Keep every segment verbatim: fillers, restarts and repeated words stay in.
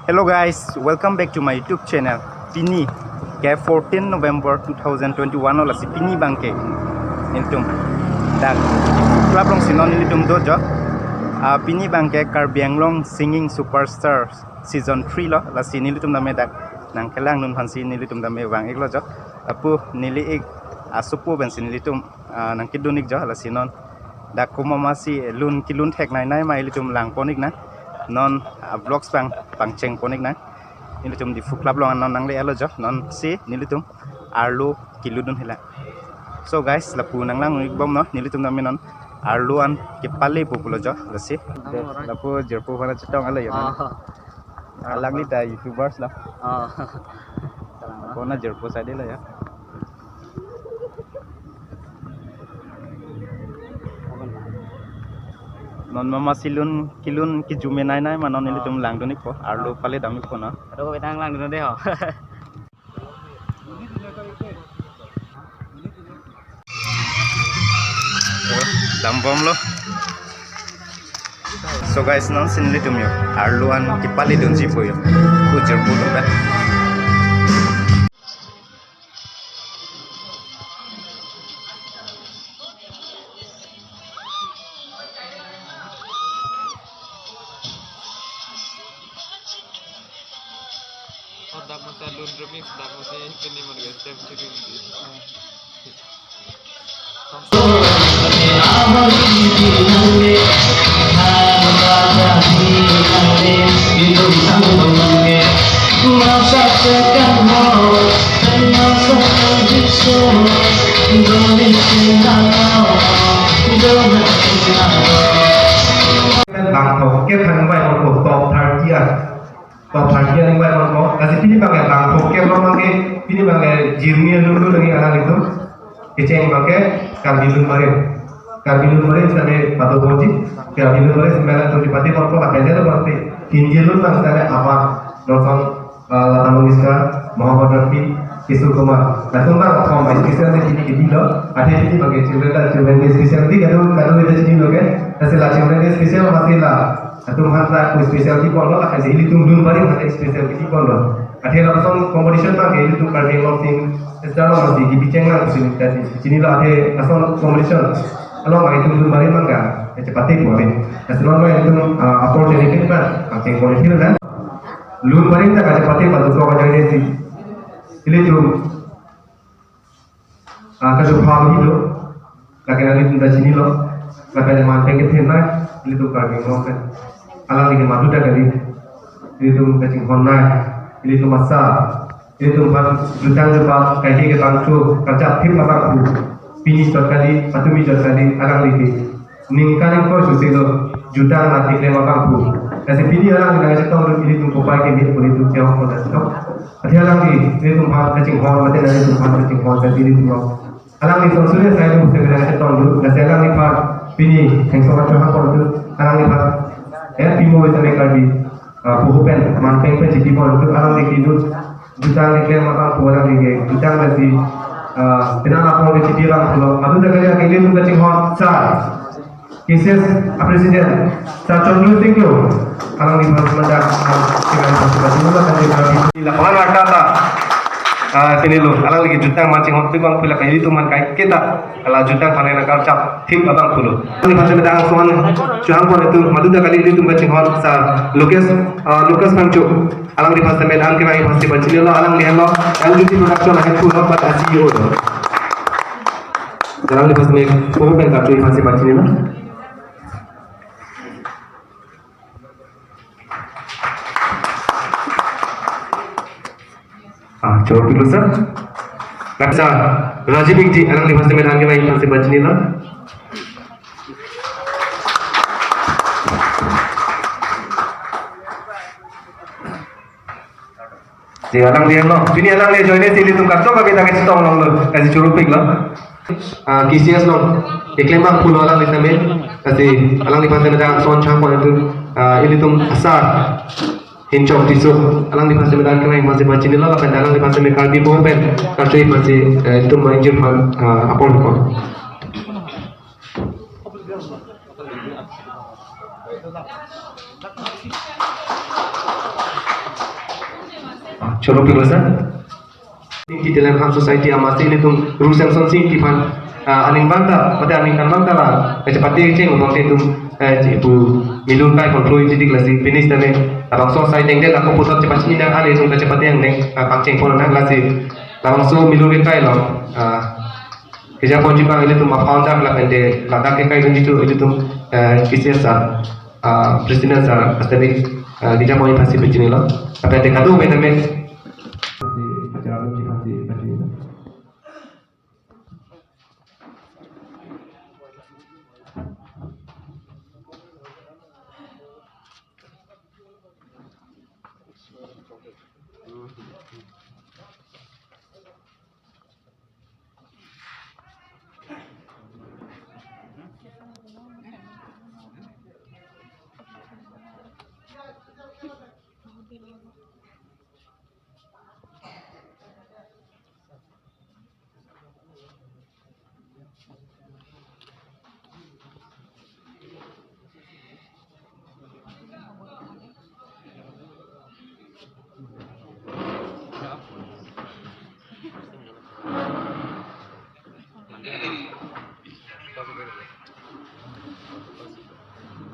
Hello guys, welcome back to my YouTube channel. Pini ke fourteen November two thousand twenty-one lo, lasi pini abangke nelitum dak club alongsi non nelitum do jo. Ah, pini abangke Karbi Anglong Singing Superstar Season three lo, lasi nelitum tame dak nangkelang dun aphansi nelitum tame vang-iklo jo. Lapu neli-ik asopo pensi nelitum, ah, nangkedun-ik jo, lasi non dak komat masi lun kelun thek nei nei ma ilitum langpon-ik nang. Non, ah, vlogs pang pangchengpon-ik nang. Nelitum Diphu club along non nangle-etlo jo. Non si nelitum arlo kelun dun hela. So guys, lapu nanglang-ikbom non, nelitum tame non arlo an kepale pu pulo jo, lasi. Lapu jirpo aphan chetong-etlo ya. Ah. Alangli ta YouTubers la. Ah. Kona jirpo side lo ya. Non mama si lun kelun kejume nei nei ma non, ah, nelitum langdun-ikpo. Arlo pale dam-ikpo na. Aduh, kita langdun deh ho. Dambomlo. So guys, non si nelitum yo arlo an kepale dunji pu yo. Ku jirpo dun ta. Oh, dak masa lun remix, dak masa ini mandi step chicken di. Bang throkkep aphan invite ponpo, top thirty a. Top thirty a invite ponpo. Lasi pini abangke bang throkkep lo abangke, pini abangke jirni lulu lagi alanglitum. Kecheng abangke Karbi Lun Barim. Karbi Lun Barim sale pado boji. Karbi Lun Barim sale alanglitum chepate ponpo, lapen jalo abangke Hindi lun abang sale apa nonson, ah, Lata Mangeshkar, Mohammad Rafi, Kishore Kumar. Latum abang thom special day pini kedilo. Athe pini abangke children day, children day special day kado kado kita chinilo ke. Lasi la children day special masi la atum aphan ta ko special day ponlo, lapen si ilitum Lun Barim aphan ta special day ponlo. Athe lapuson competition abangke ilitum Karbi Anglong Singing Star along masi kebi cheng nang pusi neli ta chinilo, athe lason competition along abangke itum Lun Barim abang kachepate pu ave. Lasi non abang itum, ah, apor chari pen abang kacheng quality na. Lun Barim ta kachepate pado ko ajoine si ilitum, ah, kachopha helo. Lake nanglitum ta chinilo. Lapen manpeng kethenei ilitum Karbi Anglong pen. Alangli ke madu ta kali. Ilitum kachinghon nei. Ilitum asar. Ilitum aphan jutang jubat, kaike ke bangso kachap thip abang pu. Pini chot kali, patumi chot kali, alangli ke ningkan ingkoi suse lo jutang nangkeklem abang pu. Lasi pini alangli nangchetong dun ilitum kopai ke mit pu ilitum ke-ong ko nangchetong. Athe alangli ilitum aphan kachinghon, mate nanglitum aphan kachinghon, lasi ilitum lo. Alangli son suri sai dun suri nangchetong dun, lasi alangliphan pini thengso kachehang pon dun, alangliphan. Ya, pimo same Karbi, ah, buhu pen, manpeng pen chipi pon dun, alangli kedun jutang keklem abang pu, alangli ke jutang lasi, ah, penang apor ke chipi abang pulo. Madu ta kali, ilitum kachinghon sar. K C S a President, Sir Chandru Sing Ingkoi, alangliphan semandak, ah, dengan pasukan semua dan juga di lapangan raka ta, ah, chinilo, alangli ke jutang manching hot pibang pila kayu tuman kai kita, ala jutang aphan nangkachap thip abang pulo. Alangliphan semandak angsuan chehang pon itum, madu ta kali ilitum kachinghon Sir Lucas, ah, Lucas Phangcho, alangliphan semandak angke mai pasi pachinilo, alangli henlo L G T Production ahem pulo, but a C E O do. Alangliphan semandak, oh, pen kachui pasi pachinilo. Ah, choro pilo sir. Sir Rajiv Ingti, alangliphan semandak angke mai pasi pachinilo. Di alangli henlo. Pini alangli ajoine si ilitum kachok kami ta kachetong longlo. Lasi choro piklo. Ah, K C S along keklem abang pulo alangli tame. Lasi alangliphan semandak angsuan chehang pon itum, ah, ilitum asar Hinchok Tisso, alangliphan semandak angke mai pasi pachinilo, lapen alangliphan semandak Karbi buhu pen kachui pasi, eh, itum ma ingjir aphan, ah, apor pon. Choro pilo sir. Singki Telang Ham Society amatsi ilitum Ru Samson Singki aphan, ah, aning abang ta, mate aningkan abang ta la, kachepate kecheng abang te itum, eh, ipu milun kai control jidik lasi pini sitame, labangso asai dengde la ko puthot chepachini nang ale itum kachepate angdeng, ah, pangcheng pon nang lasi, labangso milun kai lo, ah, kejaponji abang ilitum a-founder lapen te ladak kekai dunji tu ilitum, eh, K C S sir, ah, president sir, astabik, ah, kejaponji aphansi pachinilo. Lapen te kadokave tame,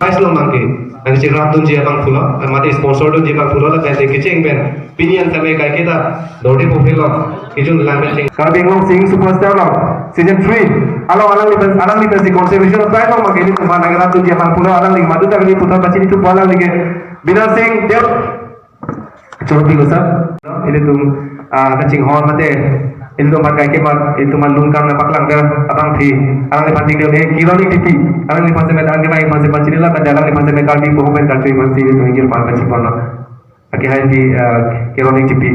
Prize lo abangke, nangchekrap dunji abang pulo, mate sponsor dunji abang pulo, lapen te kecheng pen pini an tame kaike ta dorde pophe lo, kejun lang pen cheng. Karbi Anglong Singing Superstar lo, season three, along alangli pen, alangli pensi consolation prize lo abangke, ilitum aphan nangchekrap dunji abang pulo, alangli madu ta kali putar pachini thupo alangli ke, Bina Singh Deo. Choro pilo sir. Ilitum, ah, kachinghon mate, ilitum aphan kaike mat, ilitum alun kam nangpaklang ke abangpi, alangliphan tingde ne Kironing Tipi, alangliphan sitame, alangliphan sitame pachinilo, kan alangliphan sitame Karbi Boho pen Karchui aphansi ilitum ingkir aphan pachipon lo. Ake hai pi, ah, Kironing Tipi.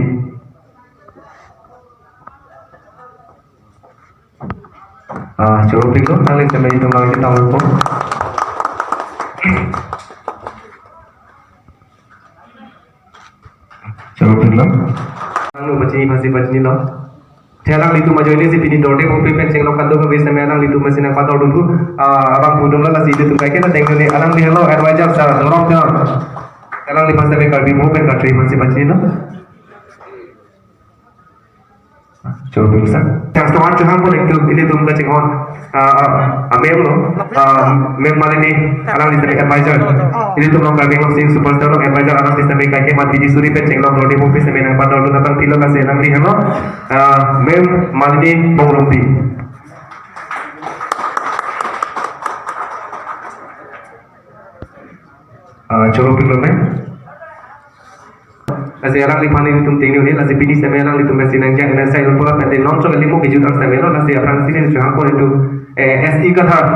Ah, choro pilo, alangli sitame itum abangke tanglo po. Choro pilo. Alangli pachini aphansi pachinilo. Te alanglitum ajoine si pini dorde pophe pen chenglok kadokave sitame alanglitum aphansi nangpador dun thu, ah, abang pudun lo lasi ilitum kaike ta dengdun ne alangli henlo advisor sir, Dorong Teron. Alangliphan sitame Karbi Boho pen Karchui aphansi pachinilo. Choro pilo sir. Chance to one chehang pon itum, ilitum kachinghon, ah, ah, ah, ma'am lo, ah, ma'am Malini, alangli sitame advisor. Ilitum along Karbi Anglong Singing Superstar along advisor, alangli sitame kaike mat bidi suri pen chenglok dorde pophe sitame nangpador dun abang pilo lasi alangli henlo, ah, ma'am Malini Bongrungpi. Ah, choro pilo ma'am. Lasi alangliphan ilitum tingde ne, lasi pini sitame alanglitum pensi nangja nangsaidun po lapen te non chok alimok kejut ang sitame lo, lasi aphrangsi neli chehang pon itum, eh, S E Kathar.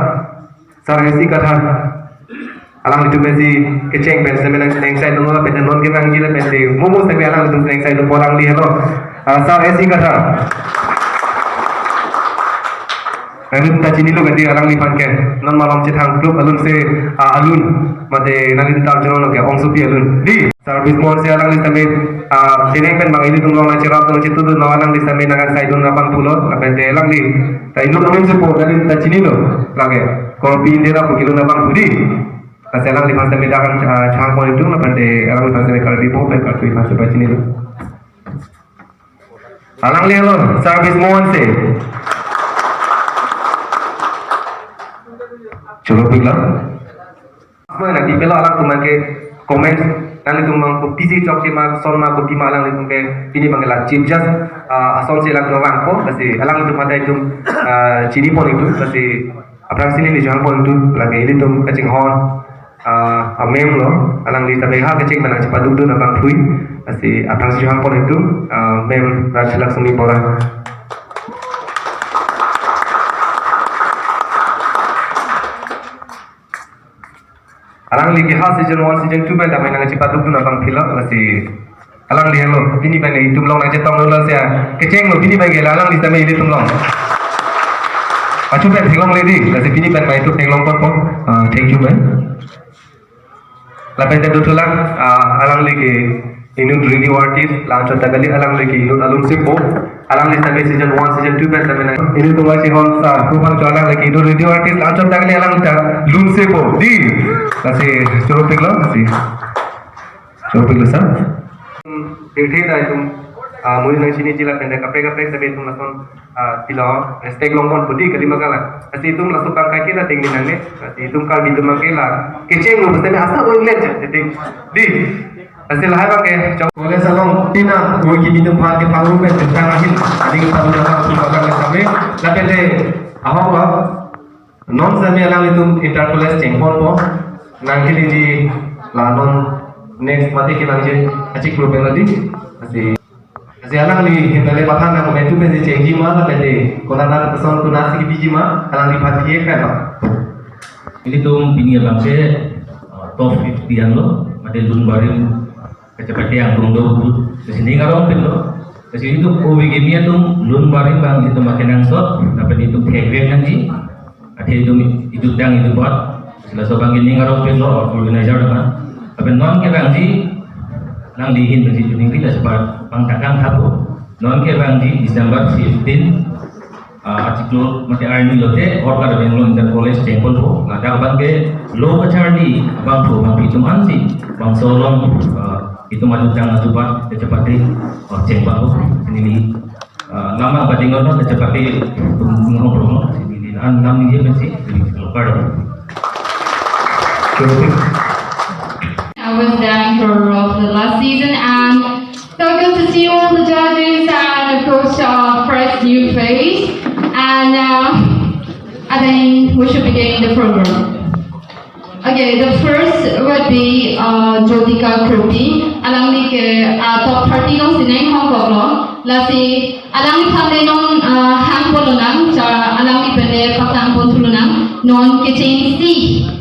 Sir S E Kathar. Alanglitum pensi kecheng pen sitame nang, nangsaidun lo lapen te non kevangji lapen te momo sitame alanglitum nangsaidun po alangli henlo. Ah, Sir S E Kathar. Nanglitum ta chinilo kadi alangliphan ke. Non malom chethang kluk alun si, ah, alun. Mate nanglitum ta arjunon lo ke ongsopi alun. Di, Sir Bismon si alangli sitame, ah, teneng pen abang ilitum along nangcherap nangchetudun lo, alangli sitame nangsaidun abang pulo, lapen te alangli ta inut amen si po, nanglitum ta chinilo. Lake, Korpi Indira pu kelun abang pu di. Lasi alangliphan sitame dak an, ah, chehang pon itum, lapen te alangliphan sitame Karbi Boho pen Karchui aphansi pachinilo. Alangli henlo, Sir Bismon si. Choro pilo. Asma nangpi pilo alangtum abangke comment, nanglitum abang kopisi chokche ma, son ma, kopi ma alanglitum ke pini abangke la Chief Judge, ah, ason si alangtum vangpo, lasi alanglitum aphan ta itum, ah, chini pon itum, lasi aphrangsi neli chehang pon itum, lake ilitum kachinghon, ah, a-ma'am lo, alangli sitame ha kecheng pen nangchepadukdun abangphui, lasi aphrangsi chehang pon itum, ah, ma'am Rajlaxmi Bora. Alangli ke ha season one, season two pen damai nangchepadukdun abang pilo, lasi alangli henlo, pini pen itum along nangchetong lo lasi, ah, kecheng lo, pini pen ke la alangli sitame ilitum along. Achu pen theklongle di, lasi pini pen ma itum theklong ponpo, ah, thank you ma'am. Lapen te dothulang, ah, alangli ke inut radio artist, la anchot ta kali alangli ke inut alun si po. Alangli sitame season one, season two pen sitame nang. Ilitum kachinghon sa, tu bang cho alangli ke inut radio artist, la anchot ta kali alang ta lun si po. Di, lasi choro pilo, lasi. Choro pilo sir. Hmm, dethe ta itum. Ah, mui nang chini chila tende kaprek kaprek tapi itum lason, ah, pilo respect longpon pudi kali magala. Lasi itum laso bang kaki na ting minang ne. Lasi itum Karbi itum mangke la kecheng lo bosteme asa bo inlet ja. Jadi di. Lasi lahai bangke chong. College along tina mui kimi itum phan kepangrum pen tentang ahin. Aning pangrum na pangrum bakal kami. Lapen de ahok lo. Non sami alanglitum inter college chengponpo. Nangkeleji la non next mati kelangji achiklo penalty. Lasi, lasi alangli hindale pathan nang metu pensi chengji ma, lapen de konat nang person konatsi kepiji ma, alangli phan kiek kan ma. Ilitum pini abangke, uh, top fifty anlo, mate lun barim kachepate angtung do, lasi ning arong pinlo. Lasi itum ove kimi atum lun barim abang itum makenangsot, lapen itum thekrek nangji. Athe itum itum dang itum bot. Lasi laso abangke ning arong pinlo organizer ma. Lapen non kevangji nangli ahin pensi itum ningri laso abang pangtakang thapo. Non kevangji December fifteen, ah, achiklo mate arni lote All Karbi Anglong Inter College chengponpo. Ladak abangke lo kacharli abangpo abang itum ansi bangso along, ah, itum adu tang adu bat kachepate, ah, chengponpo. Neli, ah, lama bading ono kachepate tum ngong promo. Neli an nam ni pensi neli lo kar. I was the anchor of the last season, and so good to see all the judges and, of course, our fresh new face. And, uh, I think we should begin the program. Okay, the first would be, uh, Jyotika Kropi. Alangli ke, uh, top thirty alongsi neng hongkoklo. Lasi alangli aphan le non, uh, hangpon lonang, cha alangli pen le paklangpon thu lonang. Non kechengsi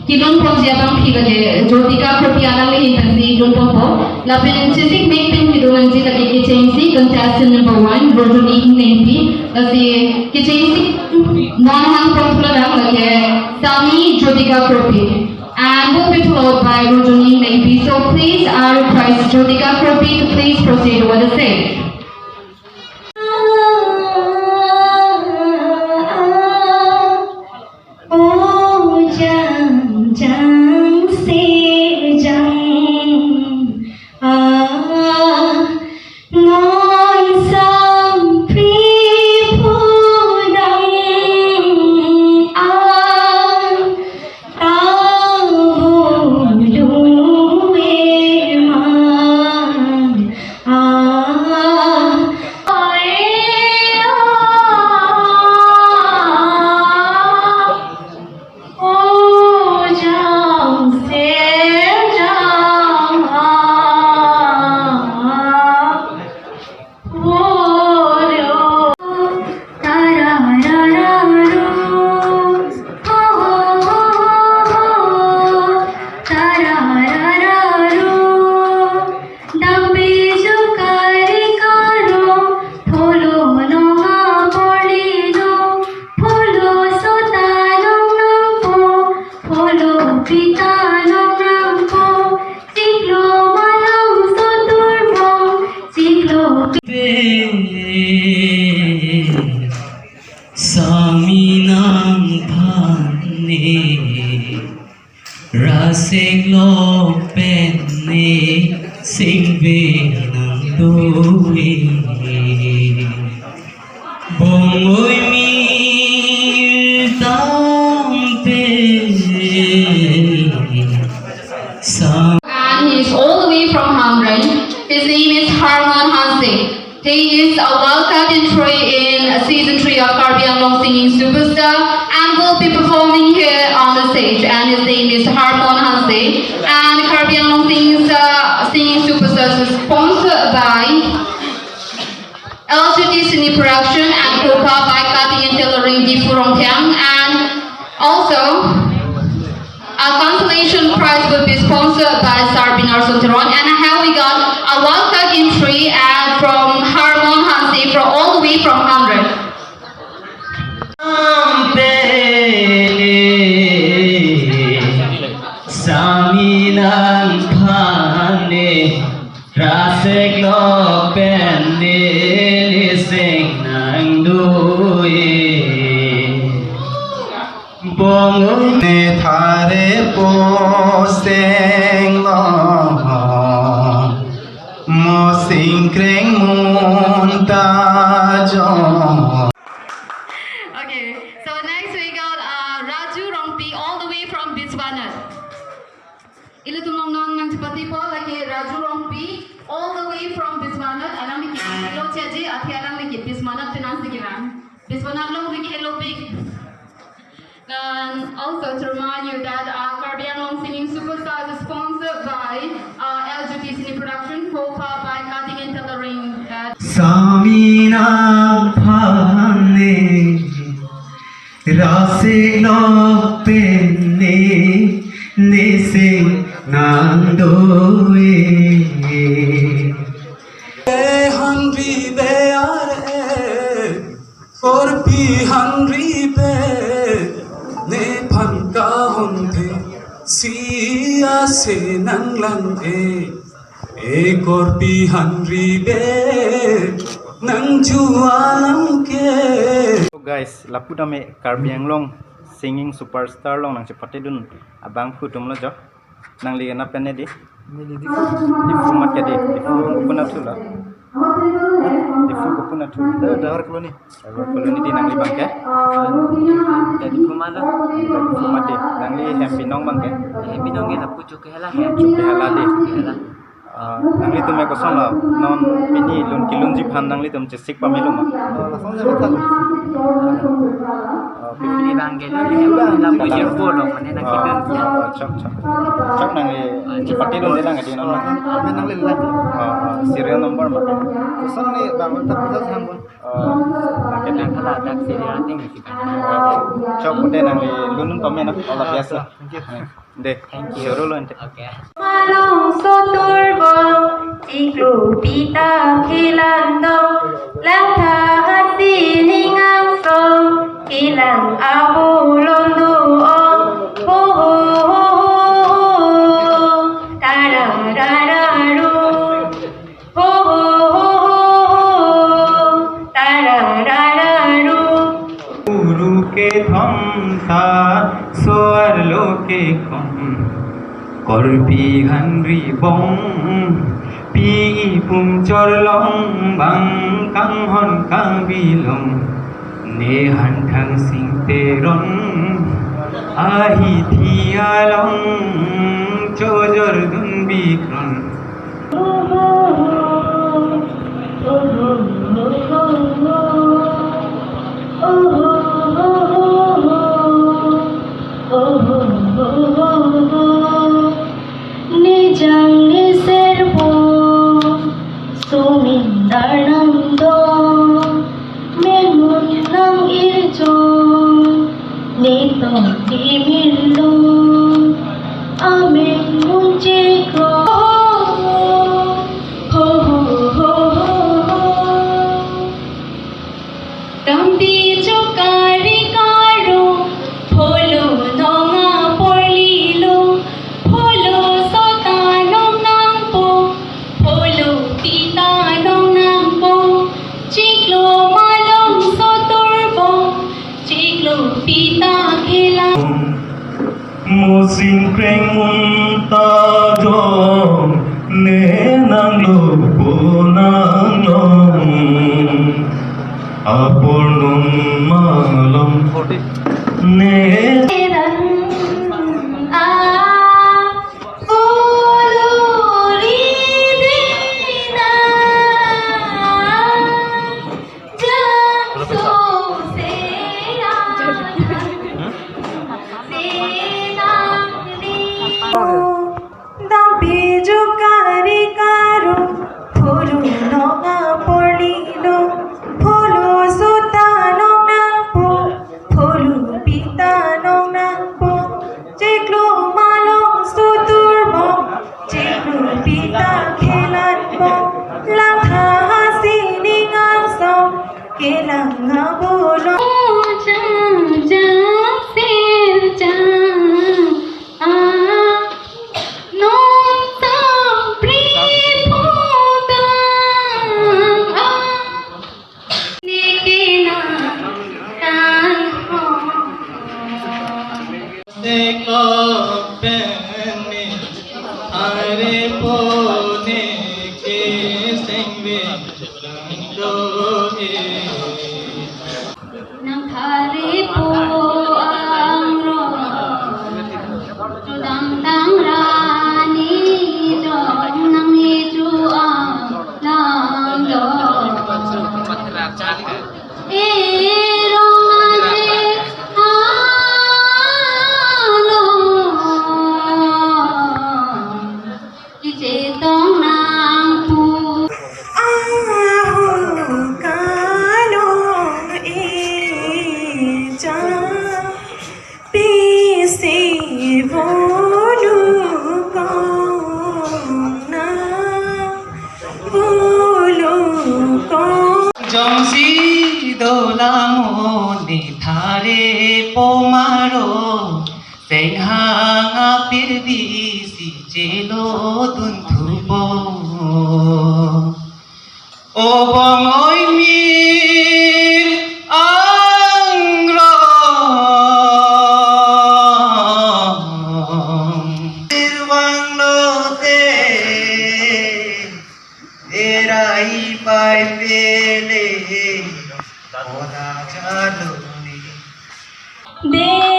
kelunponji abangpi lake Jyotika Kropi alangli ahin pensi lunponpo. Lapen chesik mek pen kedo nangji lake kechengsi contestant number one, Rojoni Ingnepi. Lasi kechengsi non hangpon thu lonang lake Sami Jyotika Kropi. And will be followed by Rojoni Ingnepi. So please, I request Jyotika Kropi to please proceed with the stage. O jang jang se jang, ah, non sampri pudang, ah, tavo luve ma, ah, ai, ah. O jang se jang, ah, o ro. Tara ra ra ro. Ho, ho, ho, ho, ho. Tara ra ra ro. Dampe jokari karo, pholo nonga borlino, pholo sota nongnangpo, pholo pita nongnangpo, chiklo malom soturbong, chiklo pi- Pe, Sami nangphan ne. Rasek lo pen ne singve nang do-e. Bongoi mir tangte sa- And he's all the way from Hamren. His name is Harmon Hanse. He is a wildcard entry in season three of Karbi Anglong Singing Superstar and will be performing here on the stage. And his name is Harmon Hanse. And Karbi Anglong Singing, uh, Singing Superstars is sponsored by L G T Cine Production and Koka by Cutting and Tailoring Diphu Rongthiang. And also, a consolation prize will be sponsored by Sarbin Arson Teron, and here we got a wildcard entry and from Harmon Hanse, from all the way from Hamren. Ampe Sami nangphan ne, rasek lo pen ne, ne seng nang do-e. Bongoi ne thare po seng lo. Mo singkreng mun ta jong. Okay, so next we got uh, Raju Rongpi all the way from Biswanath. Ilitum along non nangchepathipo lake Raju Rongpi all the way from Biswanath. Alangli ke ilo chaji athe alangli ke Biswanath penang si kevang. Biswanath along si kehelo pik. And also to remind you that uh, Karbi Anglong Singing Superstars is sponsored by uh, L G T Cine Production, co-powered by Cutting and Tailoring. That Sami nangphan ne, rasi nok pen ne, ne sing nang do-e. Henry Bey are, Korpi Henry Bey, nephan kahongthe si ase nanglang-e. E Korpi Henry Bey, nangju alam ke. So guys, lapu tame Karbi Anglong Singing Superstar along nangchepatedun abangphu atumlo jo. Nangli kenap pen ne di? Diphu. Diphu mat ke di? Diphu kopunat thulo? Diphu kopunat thulo? Dawar Colony. Dawar Colony di nangli abang ke? Diphu mat lo. Diphu mat di. Nangli hem binong abang ke? Hem binong ke lapu Chokihola. Chokihola di. Chokihola. Ah, nanglitum ekosonlo, non pini lun kelunji aphan nanglitum chesik pamelo ma? Oh, lasonsi kotha. Oh, pini abang ke lapu jirpo lo, mane nang kedun ya. Oh, chok, chok. Chok nangli chepatedun de nang adi non. Oh, nangli la. Oh, oh, serial number ma? Koson ne bang ta puja sambun. Oh, kedun phala dak serial ting si kan. Oh, chok de nangli lun pamena, all the best. Thank you. De, thank you. Suru lo ante. Okay. Malong sotur bong, chiklo pita kelang dong, langtha hasi ning angsong, kelang abu londu ong, ho ho ho ho ho, tara ra ra ru. Ho ho ho ho ho, tara ra ra ru. Uru kethom ta so-arlo kekom, Korpi Henry bong, pi pum chorlong bang kanghon kabilong, nephan Thangsing Teron, ahithi along chojordun bikron. Nijang niserpo somin darnang do, menmun nang-irjo, netok dimirlo, amen munchiklo. Ho ho ho ho ho. Dampi chokari karo, pholo nong aporlilo, pholo sota nong nangpo, pholo pita nong nangpo, chiklo malong sotur bong, chiklo pita kelang. Mo singkreng mun ta jong, ne nanglo po nanglong, apor nung malong ne. Dampi jokari karo, pholo nong aporlilo, pholo sota nong nangpo, pholo pita Nang thari po angrong, chudamtang rani jong nang ichu alam do. Erong aje along ichetong nangpu. Ahok along ija pisi bolu kong na, bolu kong. Jongsi dolang ne thare po maro, senghang apirbi si chelodun thupo. O bong oi mir angrong, irwang lote, erai pai pele, ora jaluni. De